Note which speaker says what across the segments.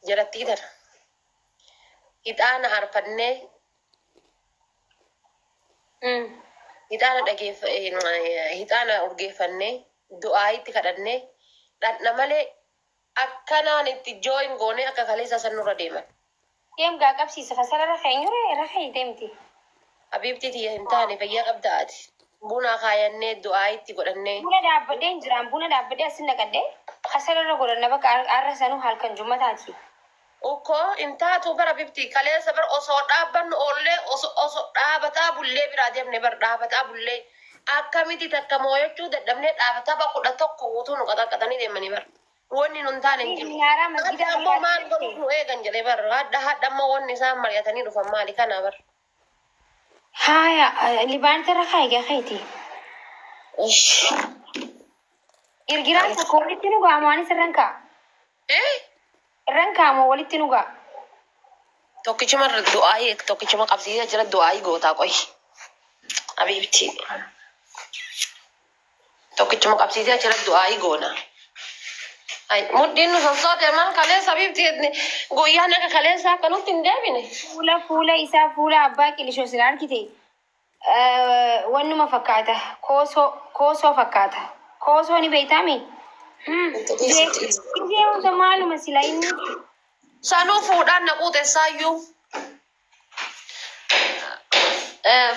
Speaker 1: Jarattii tana. Ixaana aarfannee ixaana dhageeffa ixaana urgeeffannee du'aa itti kadhannee dhandha malee akkanaan itti jooyin goonee akka kaleessa san nurra deeman.
Speaker 2: Deem gaa qabsiisa kasala irra keenyure irra kee deemti.
Speaker 1: Habiibtii tiyya hin taane fayyaa qabda ati. Buna kaayannee du'aa itti godhannee.
Speaker 2: Buna dhaabbadhee hin jiraan buna dhaabbadhee asin naqadhee kasala irra godhanna bakka arra sanuu halkan jummataati.
Speaker 1: Ukkoo hin taatu bara bifti kaleessa bara osoo dhaabbannu oollee osoo osoo dhaabataa bullee biraa deemne bara dhaabataa bullee akkamitti takka mooyachuu dadhabnee dhaabataba 11 guutuu nu qaxaqqatanii deemanii bara. Wanni nun taane hin jiru.
Speaker 2: Minaaraa masgiida
Speaker 1: Hadda ammoo maal godhuuf nu eegan jedhee bara hadda hadda ammoo wanni isaan mari'atanii dhufan maali kana bara.
Speaker 2: Haaya libaanti irra kaayi gaa keeti. Girgiraan tokko walitti nu ga'a maanis irran ka'a.
Speaker 1: Eh?
Speaker 2: Irran kaa'amoo walitti nu ga'a.
Speaker 1: Tokkichuma irra du'aayii tokkichuma qabsiisee jira du'aayii gootaa qoyi. Habiibti. Tokkichuma qabsiisee jira du'aayii goona. Ay, mudhiin nu sossoote maal kaleessa habiibti guyyaan akka kaleessa akka nutti hin deebine.
Speaker 2: Fuula fuula isaa fuula abbaa qilishoo sila argite wannuma fakkaata koosoo koosoo fakkaata koosoo ni beektaami. Gisee hunda maaluma sila inni
Speaker 1: Sanuu fuudhaan na quuxessaayyuu.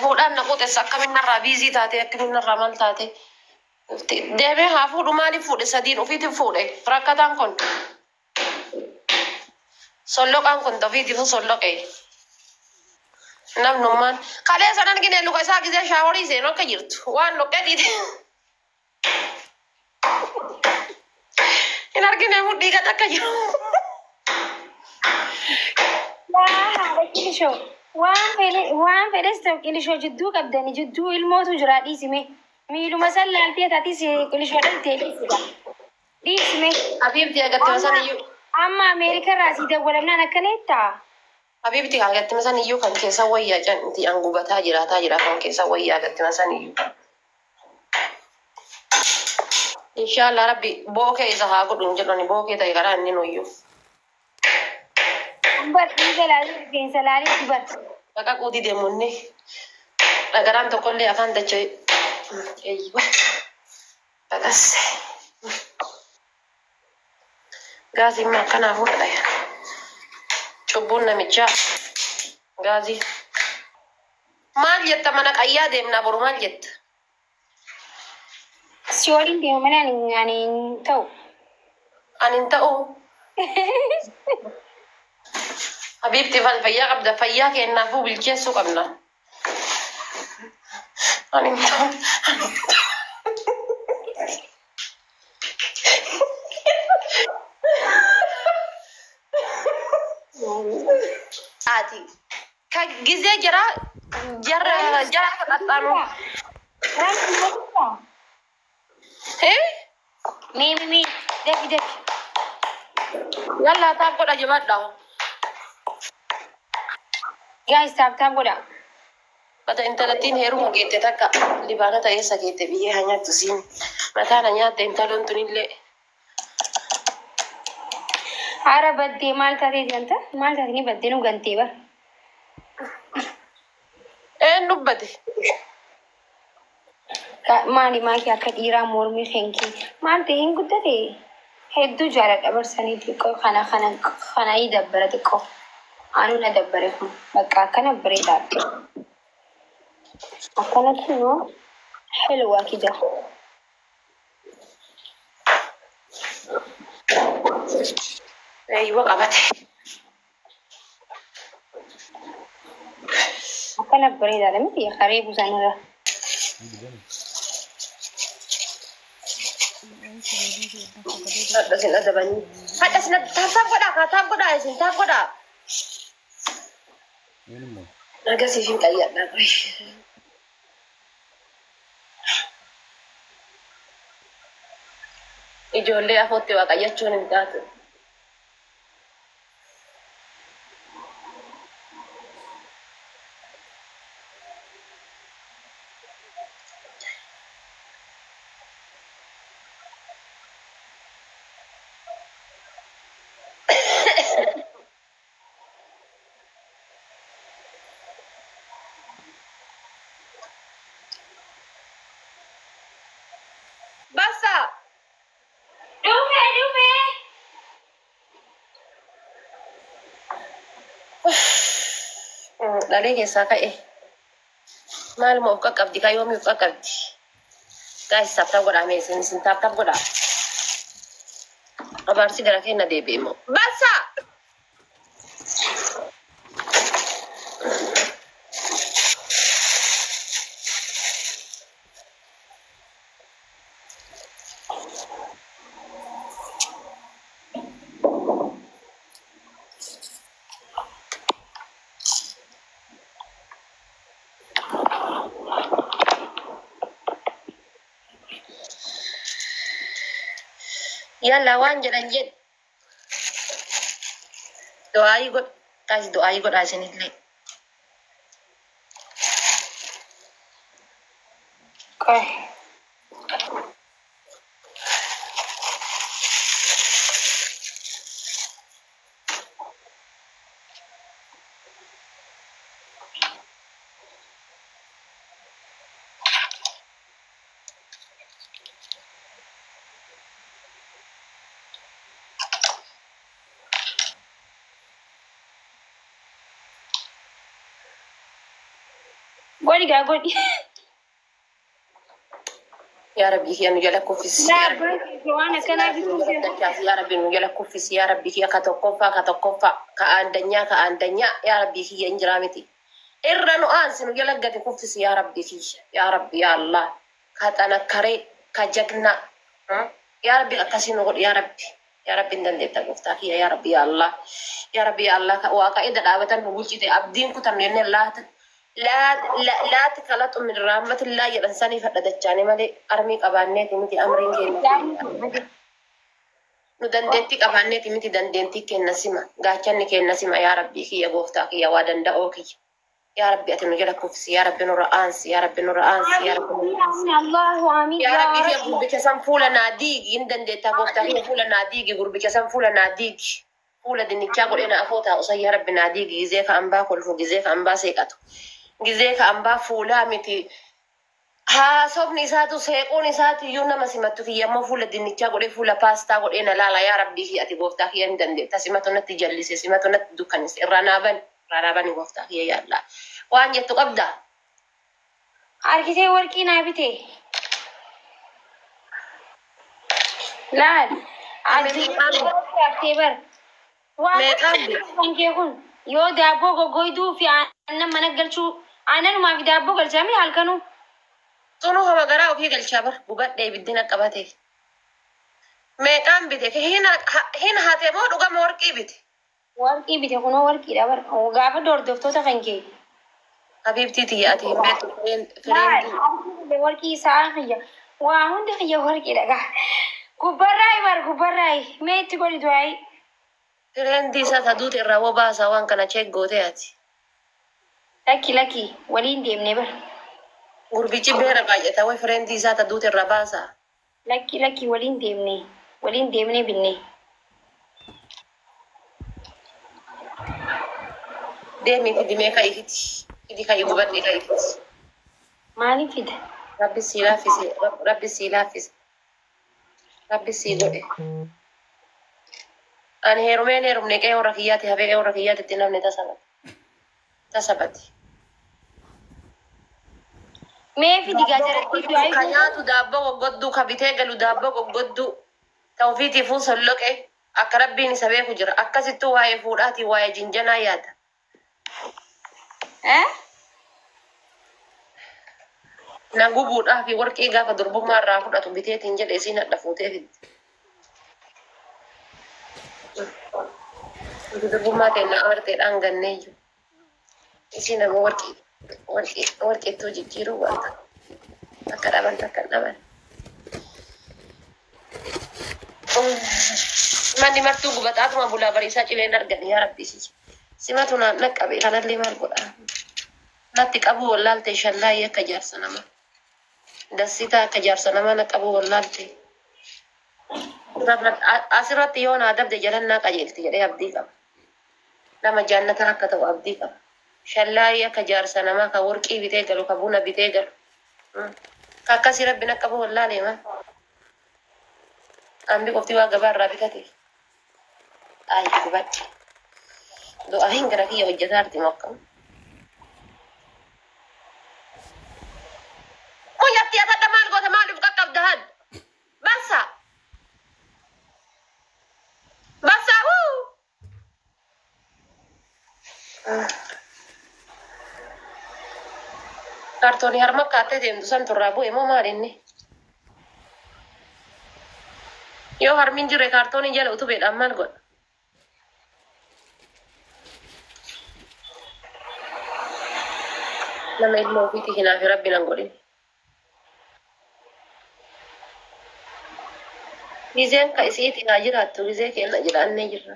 Speaker 1: Fuudhaan na quuxessa akkamiin narraa biizii taate akkamiin narraa maal taate. Deemee haa fuudhu maaliif fuudhe sadiin ofiitiin fuudhe rakkataan kun. Solloqaan kun ofiitiif solloqe. Namnummaan kaleessa nan argine luka isaa gisee shaaworii seenu akka jirtu waan loqqee dhiite. Hin argine mudhii gad akka jiru.
Speaker 2: Waa haadha qilishoo waan fedhe waan fedhes ta'u qilishoo jidduu qabdani jidduu ilmootu jira dhiisime miiluma san laaltee taatis qilishoo dhaltee dhiisida dhiisime.
Speaker 1: Habiibti agartee san iyyuu.
Speaker 2: Amma Ameerika irraa sii dawwalamnaan akkana jettaa?
Speaker 1: Habiibti agartee san iyyuu kan keessa wayyaa canti an gubataa jiraataa jira kan keessa wayyaa agartee san iyyuu. Inshallah rabbi bookee isa haa godhu hin jedhani bookee ta'e karaa inni nuyyuu.
Speaker 2: Bar dhiiga laalee rifeensa laalee bar.
Speaker 1: Baqaquu dide munni dhagaraan tokkollee afaan dachee eeyyiwa baqasse. Gaazii immoo akkanaa fuudha dhaya. Cubbuun namichaa gaazii. Maal jetta mana qayyaa deemnaa boru maal jetta?
Speaker 2: Si waliin deema malee ani ani hin ta'u.
Speaker 1: Ani hin ta'u. Habiibti fayyaa qabda fayyaa kennaafuu bilcheessuu qabna. Ani hin ta'u. Ani hin ta'u. Ati ka gizee jara jara jara qaxxaanu. Eh?
Speaker 2: Mee mee mee dafi dafi.
Speaker 1: Yalla taap godha jabadha.
Speaker 2: Guys taap taap godha.
Speaker 1: Mata intalattiin heeruma geette takka libaana ta'eessa geette biyyee haa nyaattu siin. Mataa na nyaatte intaloon tunillee.
Speaker 2: Haara baddee maal taatee janta maal taatee ni baddee nu gantee bara.
Speaker 1: Een dubbate.
Speaker 2: Maali maaki akka dhiiraa mormii keenkee maal ta'e hin guddate hedduu jaaladha barsanii xiqqoo kana kana kana yi dabbara xiqqoo anuu na dabbare kun bakka akkana bareedaadha. Akkanatti immoo helwaa kida.
Speaker 1: Eeyyuu qabate.
Speaker 2: Akkana bareedaadha miti qaree buusanirra.
Speaker 1: Hadha isin adabanii. Hadha isin taap taap godhaa kaa taap godhaa isin taap godhaa. Nagasiif hin qayyadhaa qoy. Ijoollee afootti waa qayyachuun hin taatu. Dhalee keessaa ka'e. Maaluma of qaqqabdi kaa yoomii of qaqqabdi. Guys, tap tap godhaa mee isin tap tap godhaa. Abaarsi gara keenya deebi'e immoo. Bassa! Yalla waan jedhan jedhe. Du'aayii godh. Guys, du'aayii godhaa isinillee.
Speaker 2: Qoy. Godhi gaa godhi.
Speaker 1: Yaa Rabbii kiyya nu jala kuffisi.
Speaker 2: Laa abbaan waan akkanaa bituu jira.
Speaker 1: Yaa Rabbi nu jala kuffisi. Yaa Rabbii kiyya ka tokkoffaa ka tokkoffaa ka aandanyaa ka aandanyaa yaa Rabbii kiyya hin jiraa miti. Irra nu aansi nu jala gadi kuffisi yaa Rabbii kiyya. Yaa Rabbi yaa Allah. Ka xanakkaree ka jagnaa. Yaa Rabbi akkasii nu godhi yaa Rabbi. Yaa Rabbi hin dandeetta gooftaa kiyya yaa Rabbi yaa Allah. Yaa Rabbi yaa Allah waaqa edda dhaabatan nu bulchite abdiin kutannu jennee laata laati kalaqu min rahmatillaa jedhan sanii fadhadachaani malee armii qabaanneeti miti amriin keenya. Nu dandeettii qabaanneeti miti dandeettii kenna sima gaachanni kenna sima yaa Rabbii kiyya gooftaa kiyya waa danda'oo kiyya. Yaa Rabbi ati nu jala kuffisi yaa Rabbi nurra aansi yaa Rabbi nurra aansi yaa Rabbi nurra aansi.
Speaker 2: Allahu amiin.
Speaker 1: Yaa Rabbi kiyya gurbicha san fuula naa diigi hin dandeettaa gooftaa kiyya fuula naa diigi gurbicha san fuula naa diigi. Fuula dinnichaa godhee na afoo taa'u san yaa Rabbi naa diigi gizee ka ambaa kolfu gizee ka ambaa seeqatu. Gizee ka ambaa fuulaa miti. Haasofni isaatu seequun isaatu iyyuu nama simattu kiyya ammoo fuula dinnichaa godhee fuula paastaa godhee na laala yaa Rabbii kiyya ati gooftaa kiyya hin dandeetta simatu natti jallise simatu natti dukkanise irraa naa bani irraa naa bani gooftaa kiyya yaa Allah. Waan jettu qabdaa?
Speaker 2: Harkisee warqii naa bite. Laal. Addunyaa bar. Waan
Speaker 1: Meeqaan bite?
Speaker 2: kan kee kun yoo daabboo goggoyduu fi aannan mana galchuu aannanumaa fi daabboo galchaa mi halkanuu.
Speaker 1: Tunu hama garaa ofii galchaa bar gubadhee ibiddina qabate. Meeqaan bite? Hin hate moo dhugama warqii bite?
Speaker 2: Warqii bite kunoo warqiidha bar. Gaafa hordoftoota kan kee.
Speaker 1: Habiibtii tiyya ati hin beektu
Speaker 2: Laal
Speaker 1: fireendi.
Speaker 2: warqii isaa kiyya. Waa hundi kiyya warqiidha gaa. Gubbarraayi bar gubbarraayi. Mee itti godhi du'aayi.
Speaker 1: Fireendi isaa taduute irraa woo baasaa waan kana cheek gootee ati.
Speaker 2: Lakki lakki waliin deemnee bar.
Speaker 1: Gurbichi beera baay'ata way fireendi isaa taduute irraa baasaa.
Speaker 2: Lakki lakki waliin deemnee waliin deemnee binnee.
Speaker 1: Deemii fidi mee ka'i fidi. Fidi ka'i gubadhee ka'i fidi.
Speaker 2: Maaliif fida?
Speaker 1: Rabbi sii laaffise Rabbi sii laaffise. Rabbi sii godhe. Ani heerumeen heerumne qe'ee warra kiyyaatti hafee qe'ee warra kiyyaatti itti namni tasabate. Tasabate.
Speaker 2: Mee fidi gaa jaratti du'aayi.
Speaker 1: Ka nyaatu daabboo goggodduu ka bitee galu daabboo goggodduu ta ofiitiifuu solloqe akka rabbiin isa beeku jira akkasittuu waa'ee fuudhaatii waa'ee jinjanaa yaada.
Speaker 2: Eh?
Speaker 1: Na gubuudhaa fi warqii gaafa durbummaa irraa fudhatu biteetiin jedhe isiin hadha fuutee fidde. Durbummaa ta'e na amarteedhaan ganneeyyu. Isiin ammoo warqii warqii warqeettuu jijjiiruu waanta. Akka dhaban takka hin dhaban. Manni martuu gubataatuma bulaa bariisaa cileen argan yaa Rabbi si. Simatu naan dhaqqabe kanallee maal godhaa? Natti qabuu wallaalte shallaayii akka jaarsa namaa. Dassitaa akka jaarsa namaa na qabuu wallaalte. Asirratti yoo naa dabde jalannaa qajeelti jedhee abdii qaba. Nama jaannataa akka ta'u abdii qaba. Shallaayii akka jaarsa namaa ka warqii bitee galu ka buna bitee galu. Ka akkasii rabbi na qabuu wallaalee maa. Ambi qofti waa gabaa irraa bitate. Ayi gubadhe. Du'aa hin gara kiyya hojjetaa arti mokkam. Kaartoonii harma kaattee deemtu san turraa bu'e moo maal inni? Yoo harmi hin jirre kaartoonii jala utubeedhaan maal godha? Nama ilma ofiitii hinaafi rabbi nan godhin. Gizeen ka isiiti haa jiraattu gizee kenna jiraannee jirra.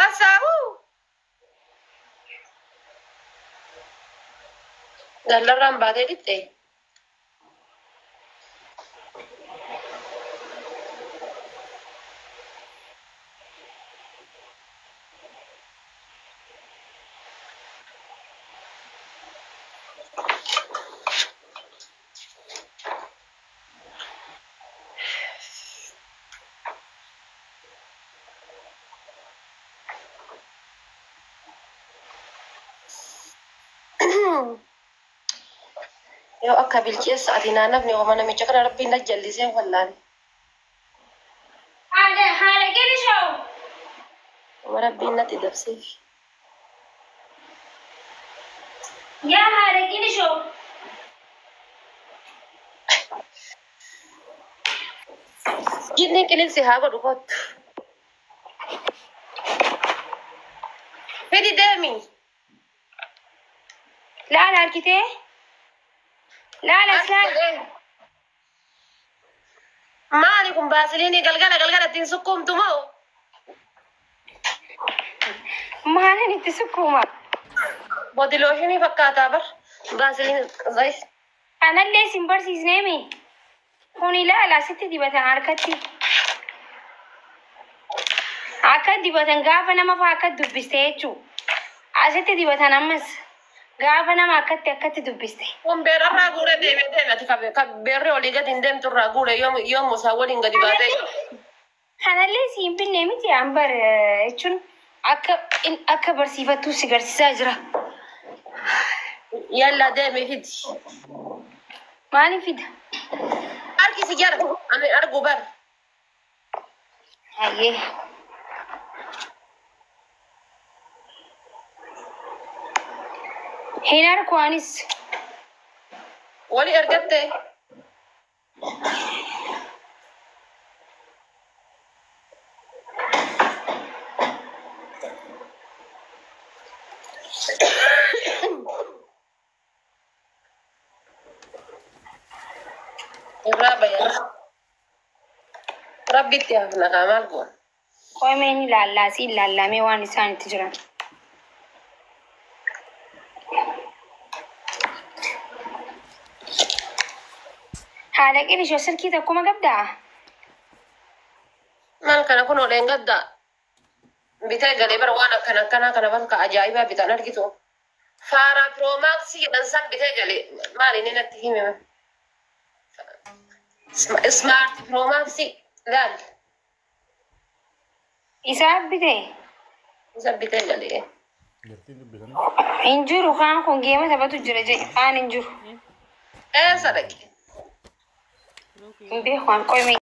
Speaker 1: Bassaa'uu! Gallarraan baatee dhixxee? Yoo akka bilcheessa ati naannafni ooma namicha kana rabbiin na jallisee wallaale.
Speaker 2: Haadha haadha qilishoo.
Speaker 1: Ooma rabbiin natti dabseef.
Speaker 2: Yaa haadha qilishoo.
Speaker 1: Jinni qililsi haa godhu kottu. Fidi deemi.
Speaker 2: Laala harkitee? Laala laala.
Speaker 1: Maali kun baasiliinii galgala galgala ittiin sukkuumtu moo?
Speaker 2: Maalin itti sukkuuma?
Speaker 1: Body lotionii fakkaataa bar. Baasiliin zayis.
Speaker 2: Anallee isin barsiisneemi. Kun ilaala asitti dibatan harkatti. Akka dibatan gaafa nama fa'aa akka dubbiste jechuudha. Asitti dibatan ammas gaafa nama akkatti akkatti dubbiste.
Speaker 1: Kun beerarraa guuree deemee deeme ati ka beerri olii gadi hin deemtu irraa guure yoom isaa waliin gadi baatee.
Speaker 2: Kanallee si hin binne miti ambar jechuun akka akka barsiifattuu si garsiisaa jira.
Speaker 1: Yalla deemee fidi.
Speaker 2: Maaliif fida?
Speaker 1: Harki si jara ani argu bar.
Speaker 2: Hayyee. Hin argu anis.
Speaker 1: Wali ergatte. Irraa bayan. Rabbitti hafna kaa maal goona?
Speaker 2: Qoomeen ilaallaa si ilaallamee waan isaan itti jiran. Haadha qilishoo silkii tokkuma qabdaa?
Speaker 1: Maal kana kun oleen gadda bitee galee bara waan akkana akkanaa kana bakka ajaa'ibaa bitan argitu. Faaraa piroomaksii jedhan san bitee galee maal inni natti hime? Ismaarti piroomaksii laal.
Speaker 2: Isaa bitee?
Speaker 1: Isa bitee galee.
Speaker 2: Hin jiru kaan kun geema taphatu jira jedhe kaan hin jiru.
Speaker 1: Eessa dhaqe?
Speaker 2: Hin beeku an qoomee.